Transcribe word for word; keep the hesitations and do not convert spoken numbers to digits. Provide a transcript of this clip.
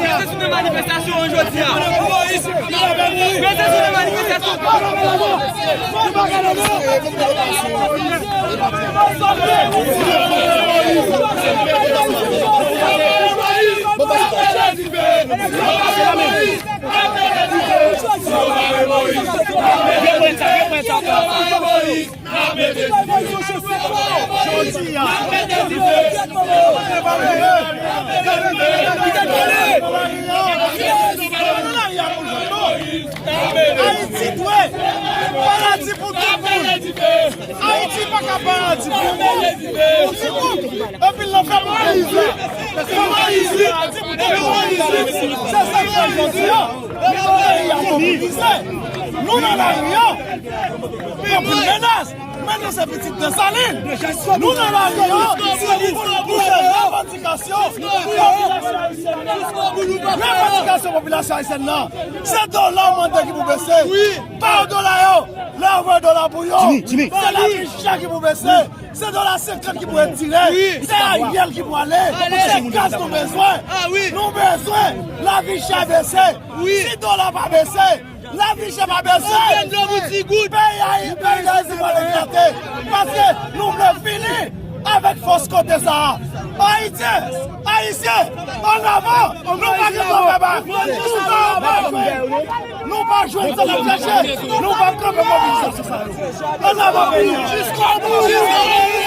Prezans nan manifestasyon an jodi a. Prezans nan manifestasyon. Ayiti dwe paradi pou tout moun. Ayiti pa ka paradi pou yon moun. Pou timoun. Epi lanfè pou peyi sa. Fò Ayiti paradi pou tout moun. Se sa k fè jodi a. Peyi a mobilize. Nou nan lari a. Anpil menas. Men nou se pitit Desalin. Nou nan lari a. Nou se revandikasyon. Revandikasyon popilasyon ayisyèn nan. Se dola w mande ki pou bese. Pa dola yo. Lè yo voye dola pou yo. Se lavi chè ki pou bese. Se dola senkant ki pou retire. Se Ariel ki pou ale. Se gaz nou bezwen. Nou bezwen lavi chè bese. Si dola pa bese, lavi chè pa bese. Peyi a, peyi Dayiti pral eklate. Paske nou vle fini avèk fòs kote sa a. Ayisyen, Ayisyen, annavan, nou pa gen dwa fè ba. Nou pa anba. Nou pa jwenn sa n ap chache. Nou p ap kanpe mobilizasyon sa yo. Annavan peyi a. Jiskobou.